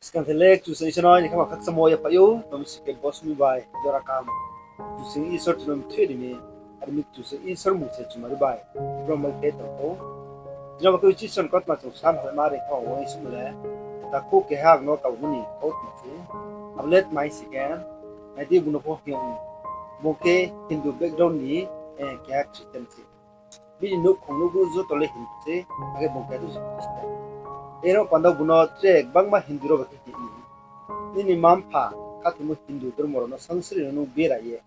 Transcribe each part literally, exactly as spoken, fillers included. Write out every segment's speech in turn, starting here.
Skang the le Kchusoyang Isor no ni khama khakchangmo yaphaih ou, tma mi sing khe bo simi bai jora kaham Kchusoyang Isor chung no mthoih ri mi, are mi Kchusoyang Isor mmung se chumari bai bromai khe tong ou. Tini bo khe Isor ni kautma chung sa ma le ma ri kha wo Isor le, takhu keha ang no kaohmo ni kautma se. Abo le tma hing sing khe, nai di bung no pho hing, bung khe Hindu background ni, eh, keha Christian se. Bini nouhkhong nouhbrouh joto le Hindu se, akhe bung khe Christian. Aro panda bung no tre gbangma Hindu rao bai khe hing ou, nini mma-mpha khathoimo Hindu dormo rao no sangsari no nung bera ye,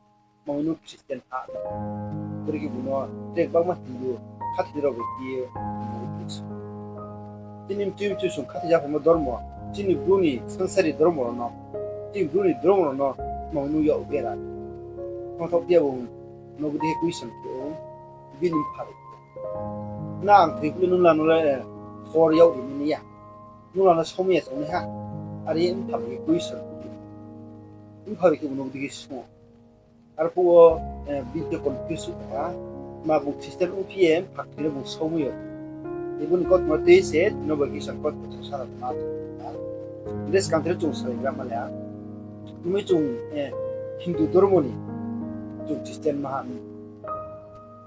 mami nung Christian ha. Bori khe bung no tre gbangma Hindu khathoinai rao bai khe ye, chini mtui mtui sung khathoi yaphaimo dormo, chini Bru ni sangsari dormo rao no, chini Bru ni dormo rao no, mami nung yak bera. Tongthaoh phi ya bung no bodei khe question khe ou, bini mpha bai khe. Na ang thoi phuh le nung la no le, eh, hor yak ri nai ya. Nung la no somoi ya chong nai ha. Are mpha bai khe question khe ou. Mpha bai khe bung no bodei khe sung ou. Arphuh wo, eh, bini khe confuse tong ha. Ma bung Christian ongphi ye, mpha thoi no bung somoi yo. Abo ni kautma tui se, tini bo khe Isor ni kautma chung sa na tong ha. Hing khe skang the le chung salaigra ma le ha. Tma mi chung, eh, Hindu dormo ni, chung Christian ma ha mi.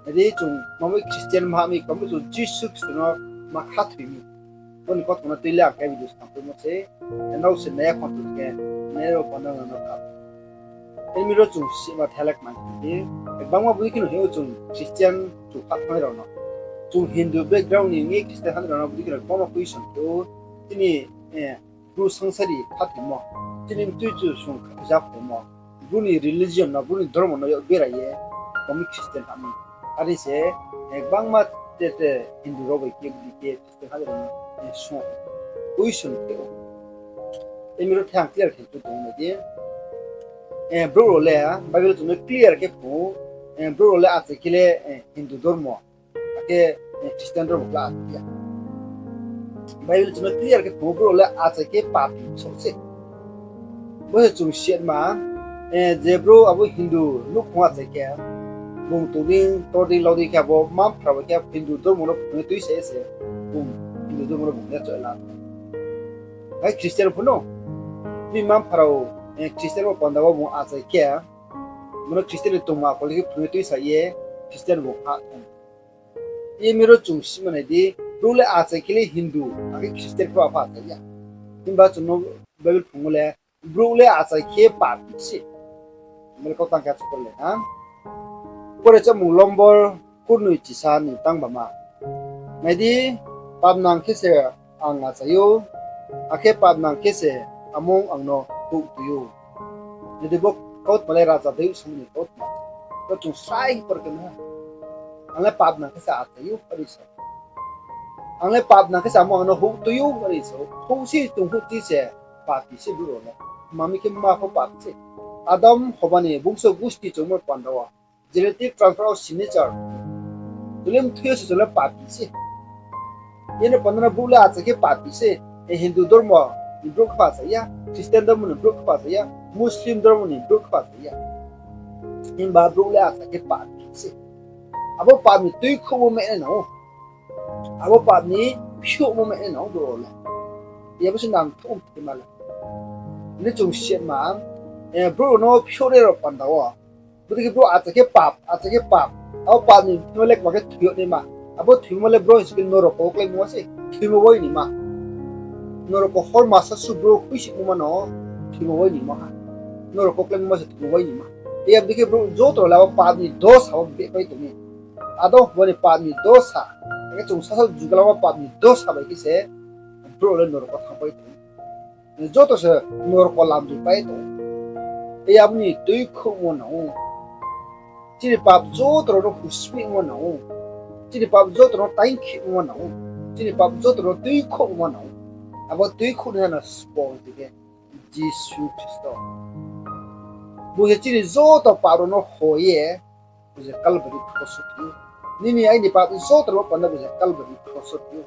Nai di chung tma mi Christian ma ha mi, kamo chung Jisu Khristo no ma khathoi mi. Bo ni kautma no tui le ang khe video snam paimo se, nrao se nai ya khon tong khe, nai rao panda no no kha. Emi ro chung sima thalak man di, gbangma boi khe no hing ou chung Christian chung kha thangnai rao no, chung Hindu background ni ong ye Christian thangnai rao no boi khe no gbangma question khe ou, chini, eh, Bru sangsari khathoimo, chini mtui mtui sung khathoija phaimo, Bru ni religion no, Bru ni dormo no yak bera ye, kamo Christian ha mi. Are se, eh, gbangma te te Hindu rao bai khe bodei khe Christian ha rao no, eh, sung ou, question khe ou. Emi ro the ang clear khe chung tong nai di. Eh, brouh rao le, Bible chung no clear khe phrung ou, eh, brouh rao le achai khe le, eh, Hindu dormo, akhe, eh, Christian dormo kla achai ya. Bible chung no clear khe phrung ou, brouh rao le achai khe papi só se. Bo se chung sima, eh, je brouh abo Hindu nouhkhong achai khe, bung tong dei, tor dei, lau dei khe abo mma-mpha rao bai khe Hindu dormo no phrung ye tuisa ye se, bung Hindu dormo no bung le choih la. Bai Christian pho no, bini mma-mpha rao, eh, Christian wo panda wo bung achai khe, bung no Christian ni tongma akol khe phrung ye tuisa ye, Christian bung ha tong. Emi ro chung sima nai di, brouh le achai khe le Hindu, akhe Christian khe apha achai ya. Himba chung no Bible phrungmo le, brouh le achai khe papi se. Mane kau tang khe achouh khe le ha. Pore chámung lombor kurnoi chisa ni tang bama. Nai di, papnang khe se ang achai ou, akhe papnang khe se amung ang no houhtoi ou. Nai di bo kautma le raja Daud song ni kautma. Bo chung srai por khe na. Ang le papnang khe se achai ou, are sa. Ang le papnang khe se amung ang no houhtoi ou, are sa. Houh se chung houh ti se papi se brouh rao le. Tma mi khe mma pho papi se. Adam Hoba ni bungso gusti chung mo panda wo. Genetic transfer of signature. Chung le mthoi yo se chung le papi se. Eno panda no brouh le achai khe papi se. E Hindu dormo ni brouh khe pha achai ya, Christian dormo ni brouh khe pha achai ya, Muslim dormo ni brouh khe pha achai ya. Himba brouh le achai khe papi se. Abo pap ni tuikhouhmo meh nai nang ou. Abo pap ni phiouhmo meh nai nang ou brouh rao le. Abo se nang thouh khe ma le. Hing khe chung sima, eh, brouh rao no phiouhnai rao panda wo. Bodei khe brouh achai khe pap, achai khe pap. Abo pap ni thimo le kma khe thoi yag naima. Abo thoimo le brouh hing se khe norok wo kláimo se, thoimo wai naima. Norok wo hor masa su brouh khuisoingmo ma no, thoimo wai naima ha. Norok wo kláimo se thoimo wai naima. Abo dei khe brouh joto rao le abo pap ni dosa wo behpai tong ou. Adam Hoba ni pap ni dosa, akhe chung sasa jugalama pap ni dosa bai khe se brouh le norok wo thanngpai tong ou. Joto se norok wo lamri pai tong ou. Abo ni tuikhouhmo nang ou. Chini pap joto rao no husmihmo nang ou. Chini pap joto rao no taingkhimo nang ou. Chini pap joto rao no tuikhouhmo nang ou. Abo tuikhouhnai no sbo hing khe Jisu Khristo. Bo se chini joto pap rao no ho ye, bo se Kalbari kros wo thoi ou. Nini aini pap joto rao panda bo se Kalbari kros wo thoi ou.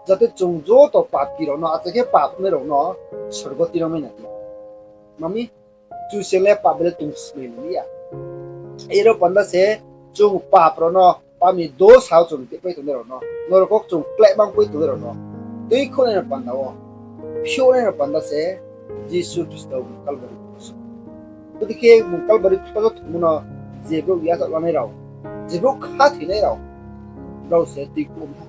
Jate chung joto papi rao no, achai khe pap nai rao no sorgo tinang mai nai di. Mami, Kchusoyang le pap bai le tong smai nai ya. Aro panda se chung pap rao no, pap ni dosa wo chung teppai tongnai rao no, norok wo chung kláimang pai tongnai rao no, tuikhouhnai no panda wo, phiouhnai no panda se, Jisu Khristo bung Kalbari kros wo. Bodei khe bung Kalbari kros wo thangmo no je brouh yachaoh lanai rao, je brouh khathoinai rao, brao se tuikhouh ha.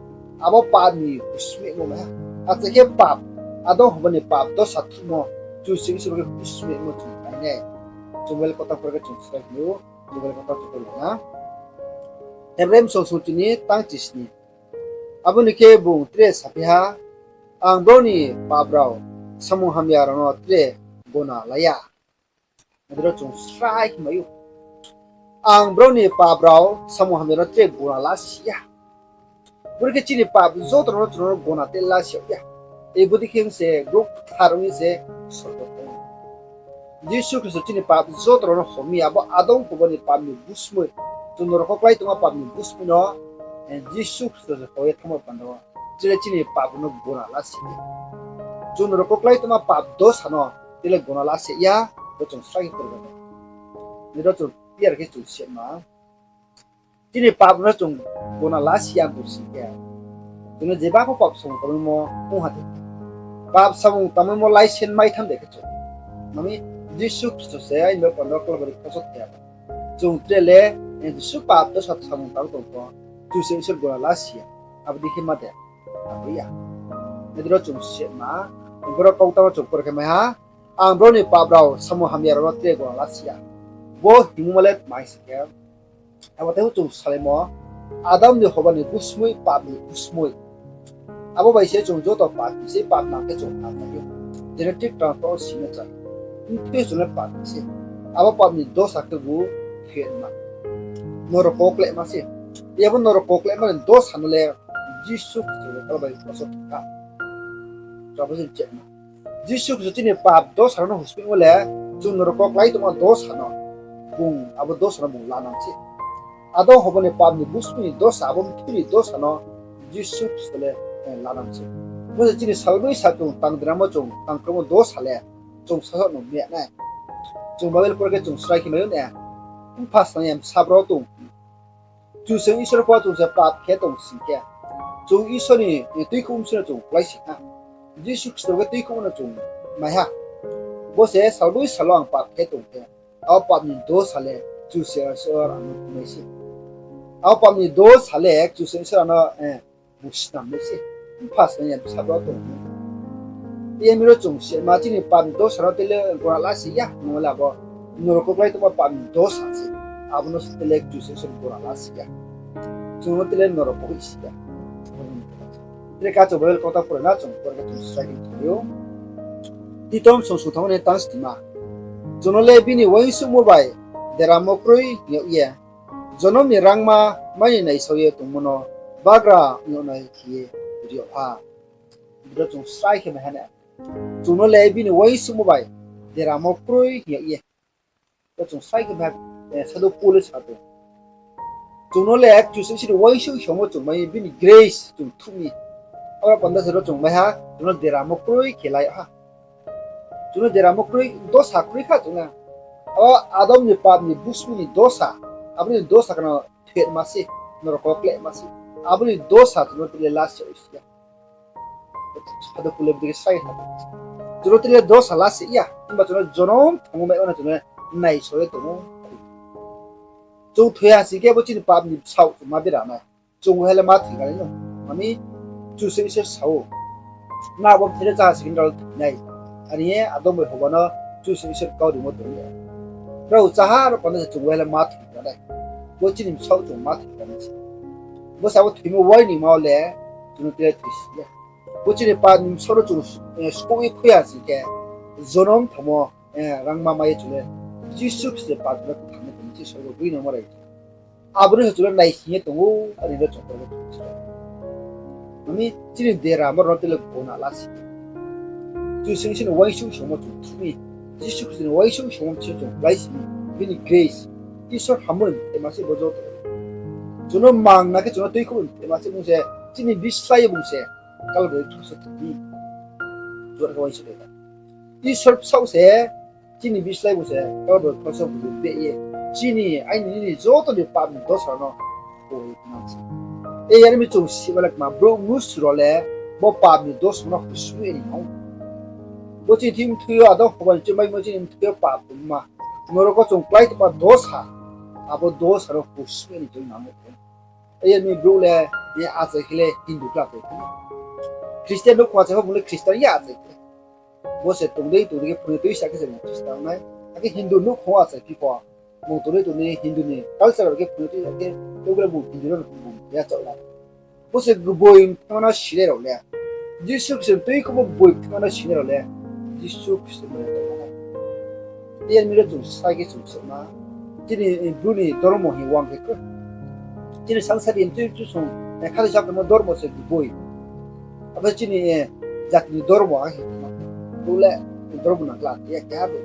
Abo pap ni husmihmo mai ha. Acha khe pap, Adam Hoba ni pap dosa thuhmo, Kchusoyang Isor khe husmihmo chung painai. Chung Bible kotha por khe chung srai hing ou, chung Bible kotha chung pore na. Hebrai bsong sungchi ni tang chisni. Abo ni khe bung tre saphi ha, ang brao ni pap rao, samung hamya rao no tre gona la ya. Abo rao chung srai khe mai ou. Ang brao ni pap rao, samung hamya rao no tre gona la si ya. Bore khe chini pap joto rao no chung no gona tre la si ya. Bodei khe se brouh kthar ong ye se sorgo thanng ou. Jisu Khristo chini pap joto rao no hom ye, abo Adam Hoba ni pap ni busmoi, chung norok wo klái tongma pap ni busmoi no, Jisu Khristo se hor ye thanngmo panda wo, tre chini pap rao no gona la si ya. Chung norok wo klái tongma pap dosa no tre le gona la si ya, bo chung srai khe pore na. Nai ro chung clear khe chung sima. Chini pap no chung gona la si ya bung sing khe, chung no jeba pho pap samung tangmaimo ong ha de. Pap samung tangmaimo license maitham de khe chung. Mami, Jisu Khristo se aini panda Kalbari kros wo thoi ya. Chung tre le, jesuh pap dosa samung tang tong pho, Kchusoyang Isor gona la si ya. Abo dei khe ma de? Abo ya. Nai ro chung sima, boro kautang wo chung pore khe mai ha, ang brao ni pap rao, samung hamya rao no tre gona la si ya. Bo hingmo le tma hing sing khe, abo tei chung salaimo, Adam ni Hoba ni busmoi, pap ni busmoi. Abo bai se chung joto papi sei, pap nang khe chung thanngmai ou. Genetic transfer wo sima chá. Bthai chung le papi sei. Abo pap ni dosa khebu thoi ma, norok wo klehma se. Abo norok wo klehma ni dosa no le Jisu Khristo le Kalbari kros wo thoi ha. Abo se chehma. Jisu Khristo chini pap dosa rao no husmihmo le, chung norok wo klái tongma dosa no, bung abo dosa no bung lanang se. Adam Hoba ni pap ni busmoi ni dosa, abo bthai ni dosa no Jisu Khristo le lanang se. Bo se chini salbroi sal chung tang dramo chung tang kromo dosa le, chung sasaoh no meh nai. Chung Bible pore khe chung srai khe mai ou na. Mpha snang ya bsa bro tong. Kchusoyang Isor pho chung se pap khe tong sing khe, chung Isor ni tuikhouh bsing no chung klái sing ha. Jisu Khristo khe tuikhouh no chung mai ha. Bo se salbroi sal wo ang pap khe tong khe, abo pap ni dosa le Kchusoyang Isor ang no khumai se. Abo pap ni dosa le Kchusoyang Isor ang no bung snam nai se. Mpha snang ya bsa bro tong. Tei mi ro chung sima chini pap ni dosa no tre le gona la si ya, nung le abo norok wo klái tongma pap ni dosa se. Abo no se tre le Kchusoyang Isor gona la si ya. Chung no tre le norok wo hoih si ya. Tre khe chung Bible kautang pore na, chung pore khe chung srai khe thoi ou. Titom song sung thanngmo ni tang stima. Chung no le bini uaingsouhmo bai deramo kroi hing yag ye, jonom ni rangma mai ni naisao ye tongmo no bagra ong yag nai khe ye ri yag ha. Boro chung srai khe mai ha na. Chung no le bini uaingsouhmo bai deramo kroi hing yag ye. Bo chung srai khe mai ha, sadhu Pol le sa tong. Chung no le Kchusoyang Isor ni uaingsouh songmo chung mai bini grace chung thuh mi. Abo panda se ro chung mai ha, chung no deramo kroi khe la yag ha. Chung no deramo kroi, dosa kroi kha chung na. Abo Adam ni pap ni busmoi ni dosa, abo ni dosa khe no thoi ma se, norok wo klehma se. Abo ni dosa chung no tre le la si ya. Sadhu Pol le bodei khe sai ha. Chung no tre le dosa la si ya, himba chung no jonom thangmo mai o no chung no naisao ye tong ou. Chung thoi ha sing khe bo chini pap ni bsaoh chung ma bera nai. Chung bo hai le ma thoi ganai no. Mami, Kchusoyang Isor sa ou, nrao bo bthai le chá ha sing khe nrao le thoi nai. Are ye Adam bai Hoba no Kchusoyang Isor kau rimo tong ye, brao chá ha aro panda se chung bo hai le ma thoi ganai. Bo chini bsaoh chung ma thoi ganai se. Bo sa bo thoimo uaini ma wo le chung no tre thoi si ya. Bo chini pap ni bsaoh no chung skouh ye khui ha sing khe, jonom thangmo rangma mai ye chung le Jisu Khristo ni pap no thang ye tong se sorgo boi no ma rai. Abo no se chung le naising ye tong ou, are no chung pore khe chung srai. Mami, chini deramo rao no tre le gona la si ya. Kchusoyang Isor ni uaingsouh songmo chung thuh mi, Jisu Khristo ni uaingsouh songmo chung klái si mi, bini grace, Isor hammo ni mthaima se bo joto. Chung no mangna khe chung no tuikhouh ni mthaima se bung se, chini bislái ye bung se Kalbari kros wo thoi mi. Juat khe uaingsouh le Isor bsaoh se, chini bislái bung se Kalbari kros wo bung beh ye, chini aini nini joto ni pap ni dosa rao no bo nang se. E yar mi chung sima le kma, brouh mnusu rao le bo pap ni dosa no husmih ni nang ou. Bo chini thing mthui yo, Adam Hoba ni chumai mo chini mthui yo pap tongma. Norok wo chung klái tongma dosa. Abo dosa no husmai ni chung nang ou. Aye ni brouh le, ye achai khe le Hindu kla achai khe. Christian nouhkhong achai pho bung le Christian ye achai khe. Bo se tong dei tong dei khe phung ni tuisa khe se bung Christian nai. Akhe Hindu nouhkhong achai phi pho, bung tong dei tong dei Hindu ni culture khe phung ni tuisa khe, tongbo le bung Hindu no bung ya chaoh la. Bo se gboi mthaima no sinai rao le, Jisu Khristo ni tuikhouhmo gboi mthaima no sinai rao le, Jisu Khristo ni ya chaoh la nai. Tei yar mi ro chung sai khe chung sema, chini Bru ni dormo hing wang khe khe. Chini sangsari mtui mtui song, khathoi sa tongmo dormo se gboi. Abo chini jati ni dormo a hing tongma. Bo le dormo nang kla ya keha bo.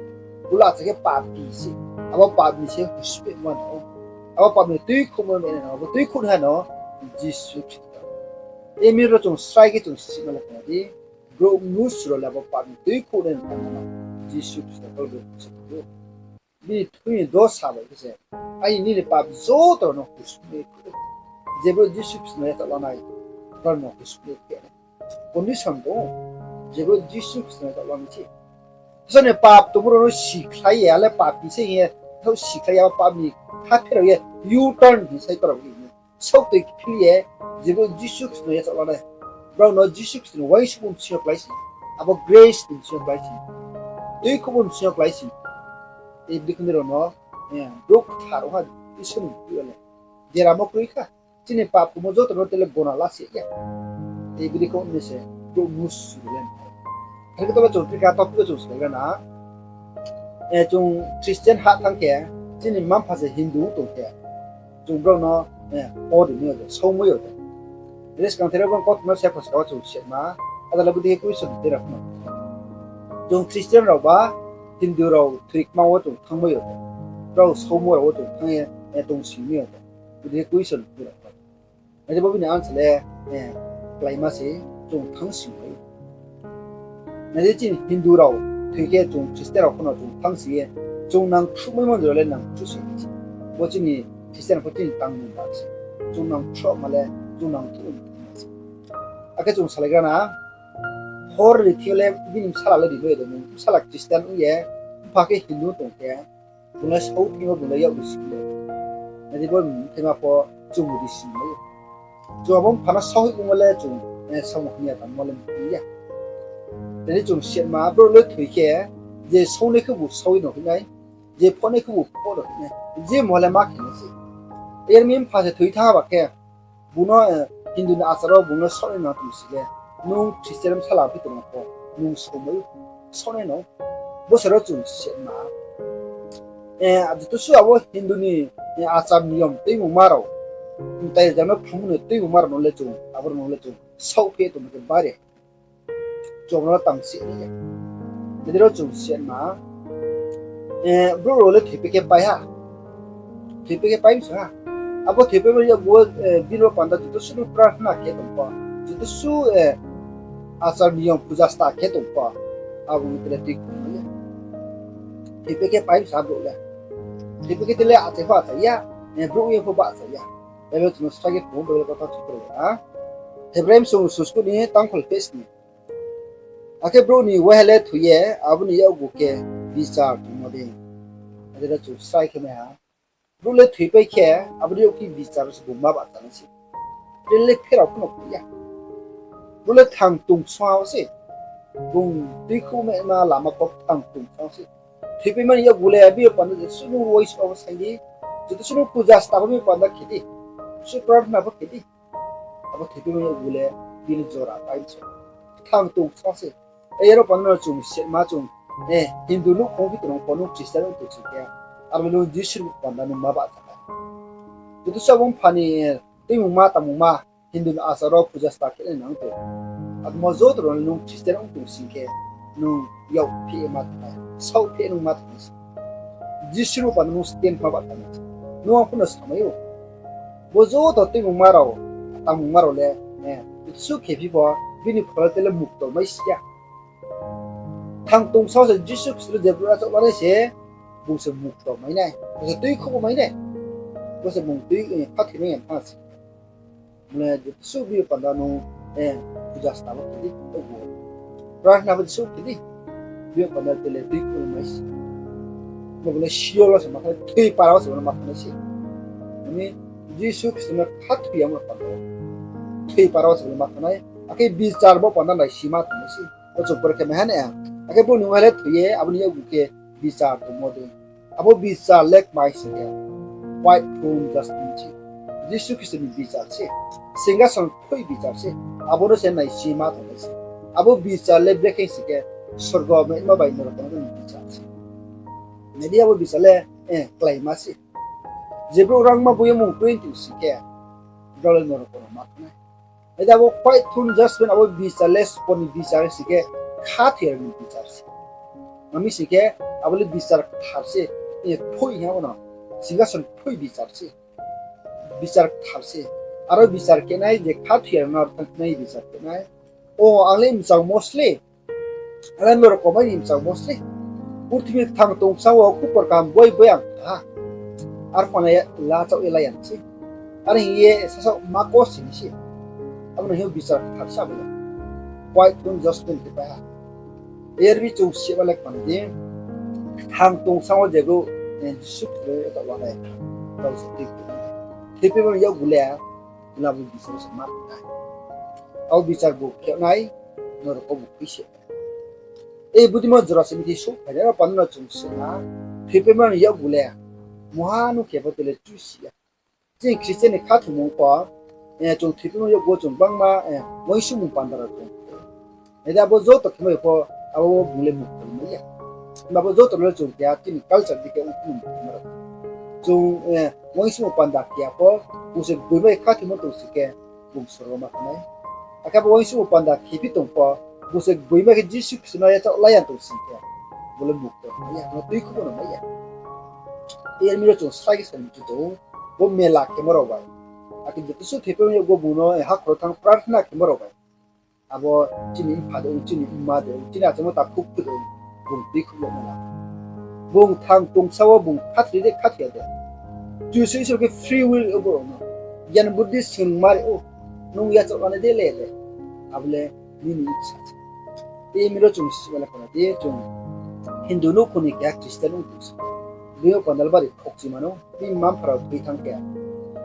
Bo le achai khe papi se. Abo papi ni se husmai ma no. Abo papi ni tuikhouhmo ma no, abo tuikhouh ha no Jisu Khristo. Tei mi ro chung srai khe chung sima le khna di. Brouh mnusu rao le abo papi ni tuikhouhnai ni tangmo no Jisu Khristo kau de se khe. Bini thui ni dosa bai khe se, aini nini pap joto rao no husmai khe. Je brouh Jisu Khristo no ya chaoh la nai, brao no husmai khe. Condition tong ou, je brouh Jisu Khristo no ya chaoh la nai se. Sasa ni pap tongmo rao no sikhlai ye, ale papi se hing ye, thaoh sikhlai ye, abo pap ni ha pherao ye, U-turn hing sai rao ye. Saohtoi phil ye, je brouh Jisu Khristo no ya chaoh la nai. Brao no Jisu Khristo ni uaingsouhmo bsing yo klái si. Abo grace ni bsing yo klái si. Tuikhouhmo bsing yo klái si. Tei bikhnai rao no, brouh kthar ong ha, Isor ni bikhnai rao le. Deramo kroi kha. Chini pap tongmo joto no tei le gona la se ya. Tei bikhnai khe ong mi se, brouh mnusu le. Akhe to chung phika topic wo chung salai na. Chung Christian hah thanng khe, chini mma-mpha se Hindu tong khe, chung brao no, o ri mi yo de, saomai yo de. Reskang thera bang kautma se phaska wo chung sema, ada le bodei khe question tera phano. Chung Christian rao ba Hindu rao thoi kma wo chung thanngmai yo de. Brao saomo rao wo chung thanng ye, tong sing mi yo de. Bodei khe question tera phano. Nai di bo bini answer le, kláima se, chung thanng sing mai. Nai di chini Hindu rao thoi khe chung Christian rao phano chung thanng sing ye, chung nang khruhmaimo ni rao le nang khruh sing mai se. Bo chini Christian pho chini tang ni ba se. Chung nang khruhma le, chung nang khruh ma se. Akhe chung salaigra na, hor ri thing yo le bini bsala le ri bai de, bsala Christian ong ye, mpha khe Hindu tong khe, bung le saoh thing yo bung le yak ri sing le. Nai di bo bini bthaima pho chung ri sing mai. Chung abo mpha no saoh hoihmo le chung, samung hamya tangmo le mthai ya. Tini chung sima brouh le thoi khe, je saohnai khebu saoh no hoih nai, je phohnai khebu phoh no hoih nai, je mo le ma khe nai se. Yar mi mpha se thoi thanng ba khe, bung no, Hindu ni achar wo bung no saohnai nang tong si le, nung Christian bsala phi tong pho, nung saoh mai, saohnai no, bo se ro chung sima. Joto suh abo Hindu ni, achar niyom tuimungma rao, mtai rza no phrungmo ni tuimungma rao no le chung, abo rao no le chung saohphi tongmo khe bare. Chung no tang si ya. Nai di ro chung sima. Brouh rao le thoipai khe pai ha. Thoipai khe pai mi sa ha. Abo thoipaimo ni yakgu wo, bini bo panda joto suh no prarthana khe tong pho, joto suh, achar niyom puja sta khe tong pho, abo ni tre tui khum ya. Thoipai khe pai mi sa brouh le. Thoipai khe te le achai pho achai ya, brouh ye pho bahcha ya. Bible chung no srai khe khum, Bible kotha chung pore na. Hebrai bsung sung sku ni tangkhol page ni. Akhe brouh ni waiha le thoi ye, abo ni yakgu khe bichar tongmo dei. Ade ro chung srai khe mai ha. Brouh le thoipai khe, abo ni yakgu khe bichar se bung ma bahcha nai se. Tre le pherao phano khui ya. Brouh le thang tong song ha se. Bung tuikhouh ma lama kok thang tong song se. Thoipaimo ni yakgu le bini panda joto suh nung uaingsouh abo saing di. Joto suh nung puja sta pho bini panda khe di. Suh prarthana pho khe di. Abo thoipaimo ni yakgu le bini jora pai se. Thang tong song se. Yar panda no chung sima chung, Hindu nouhkhong phi tong pho nung Christian ong tong sing khe, abo nung Jisu ni panda nung ma bahcha nai. Joto suh abo mpha ni, tuimungma tangmungma, Hindu ni achar wo puja sta khe nai nang tong. Abo joto rao nung Christian ong tong sing khe, nung yak phi ma thanng nai, saohphi nung ma thanng nai se. Jisu ni panda nung stand ma bahcha nai se. Nung ang phano samai ou. Bo joto tuimungma rao, tangmungma rao le, joto suh khe phi pho, bini phola te le mukto mai si ya. Thang tong song se Jisu Khristo le je brouh le achouh lanai se, bung se mukto mai nai, bung se tuikhouhmo mai nai. Bo se bung tui, khathoinai ya thanng se. Bung le joto suh bini panda nung, puja sta bo khe di, prarthana bo joto suh khe di. Bini panda tele tui khuh mai se. Bo le sio lo se ma thanai, thoi para wo se bo le ma thanai se. Ani Jisu Khristo no khathoi yamo panda wo, thoi para wo se bo le ma thanai. Akhe bichar bo panda naisima thanai se. Bo chung pore khe mai ha na. Akhe bung ni ong le thoi ye, abo ni yakgu khe bichar tongmo dei. Abo bichar le kmai sing khe, white throne judgment se. Jisu Khristo ni bichar se. Singhason kthoi bichar se. Abo no se naisima tongnai se. Abo bichar le brekhe sing khe, sorgo maima bai norok ni bichar se. Nai di abo bichar le, eh, kláima se. Je brouh rangma boi yo mung kroi tong sing khe, brao le norok no ma thanai. Nai di abo white throne judgment, abo bichar le sbo ni bichar sing khe, khathoi rao ni bichar se. Mami sing khe, abo le bichar kthar se, eh, kthoi hing abo no, singhason kthoi bichar se. Bichar kthar se. Aro bichar khenai je khathoi rao no thanngphinai bichar khenai. O, ang le mchangmo sle. Ang le norok ni mchangmo sle. Purthimbi kthang tong bsa wo khupor kaham boi boi ang kha ha. Arphuh le lachaoh ye la ya se. Are hing ye sasaoh ma kos sini se. Abo no hing ye bichar kthar se abo le. White throne judgment khe pai ha. Yar mi chung sima le kmani di. Kthang tong bsa wo je brouh, eh, Jisu Khristo no taoh lanai. Tao se tui khe. Thepima ni yakgu le, labo bichar se ma nai. Abo bichar bu khe nai, norok bu khui se. E budima jora se mithi souhphai nai, aro panda no chung sima, thepima ni yakgu le, muha no khe bo tele chu si ya. Chini Christian ni khathoimung pho, eh, chung thepima ni yakgu chung bangma, eh, uaingsouhmung panda rao chung. Nai di abo joto khe mai pho, abo bung le mukto mai ya. Himba abo joto le chung keha chini culture di khe ongphimo rao. Chung, eh, uaingsouhmung panda khe ya pho, bung se gboima khe khathoimo tong sing khe, bung sorgo ma thanai. Akhe abo uaingsouhmung panda khephi tong pho, bung se gboima khe Jisu Khristo no yachaoh la ya tong sing khe, bo le mukto mai ya, no tui khubo no mai ya. Yar mi ro chung srai khe sa ni chu tong, bo mela khemo rao bai. Akhe joto suh thepima ni yakgu bung no, eh, hakhor wo thanng prarthana khemo rao bai. Abo chini mpha de ong, chini mma de ong, chini achaimo takhu khu de ong, bung tui khuh yagmo na. Bung kthang tong bsa wo bung khathoi de khathoi ya de. Jisu Isor khe free will abo rao no. Gyan buddhi swunng mari ou, nung yachaoh lanai de le de. Abo le nini iksa se. Tei mi ro chung sima le khna di chung Hindu nouhkhong ni keha Christian ong tong se. Bini pandal bari khokchima no, bini mma mpha rao thoi thanng khe.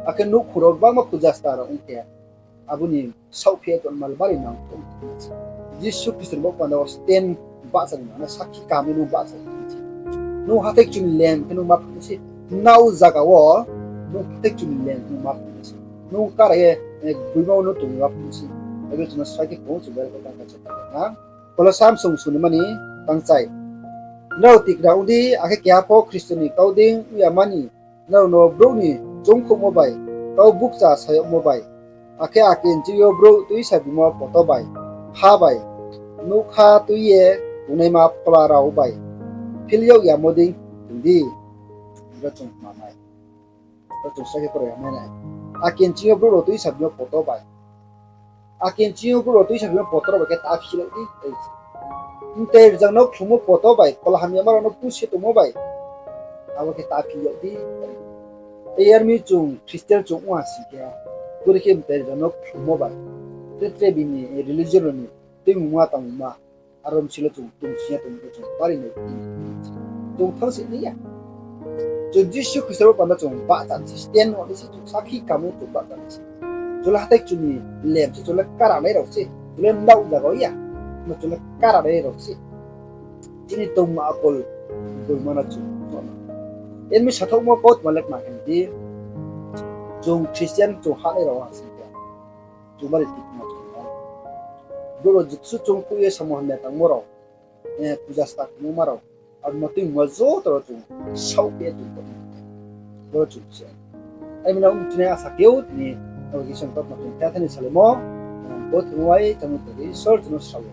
Akhe nouhkhong rao bangma puja sta rao ong khe. Abo ni saohphi ye tongma le bari nang tong se. Jisu Khristo ni bo panda wo stand bahcha ni nang na, sakhi kaham ni nung bahcha ni nang se. Nung hathái kchu ni lem khe nung ma phnuh se. Nrao zaga wo nung hathái kchu ni lem khe nung ma phnuh se. Nung kara ye, eh, gboima wo nung tong ma phnuh se. Abo chung no srai khe phung chung Bible ko tang kha se tang na. Kolosa bsung sung ni mani tangchai. Nrao tikna ong di, akhe keha pho Khristo ni kau dei ong ya mani, nrao no brouh ni choungkhouhmo bai, kau bukcha sa yagmo bai, akhe akinching yo brouh tuisa bimo poto bai, ha bai, nougkha tui ye tongnaima phola rao bai, phil yag yamo dei tong di. Ro chung kma nai. Ro chung srai khe pore mai nai. Akinching yo brouh rao tuisa bimo poto bai. Akinching yo brouh rao tuisa bimo poto rao bai khe ta phil yag di. Mtai rzang no khlummo poto bai, phola hamyama rao no puse tongmo bai, abo khe ta phil yag di. Yar mi chung Christian chung ong ha sing khe, bori khe mtai rzang no khlummo bai, tre tre bini religion rao ni tuimungma tangmungma, aro bsing le chung tongsi ya tongmo khe chung bari nai. Chung thanng se nai ya. Chung Jisu Khristo bo panda chung bahcha ni se, stand ong ni se, chung sakhi kaham ni chung bahcha ni se. Chung le hathái kchu ni lem se, chung le karanai rao se, chung le nrao zaga ya, chung le karanai rao se. Chini tongmung akol gboima no chung nuh na. Yar mi sathouhmo kautma le kma khe di, chung Christian chung hahnai rao ha sing khe, chung bari tikna chung nai. Brouh rao joto suh chung khui ye samung hamya tangmo rao, eh, puja sta khemo ma rao, abo ma tuimungma joto rao chung saoh khe ye chung tong. Boro chung se. Ai mi no ong tini asa khe ou tini, abo khe Isor ni kautma chung khe thani salaimo, eh, bo thimo bai tamo tini Isor chung no srao ye.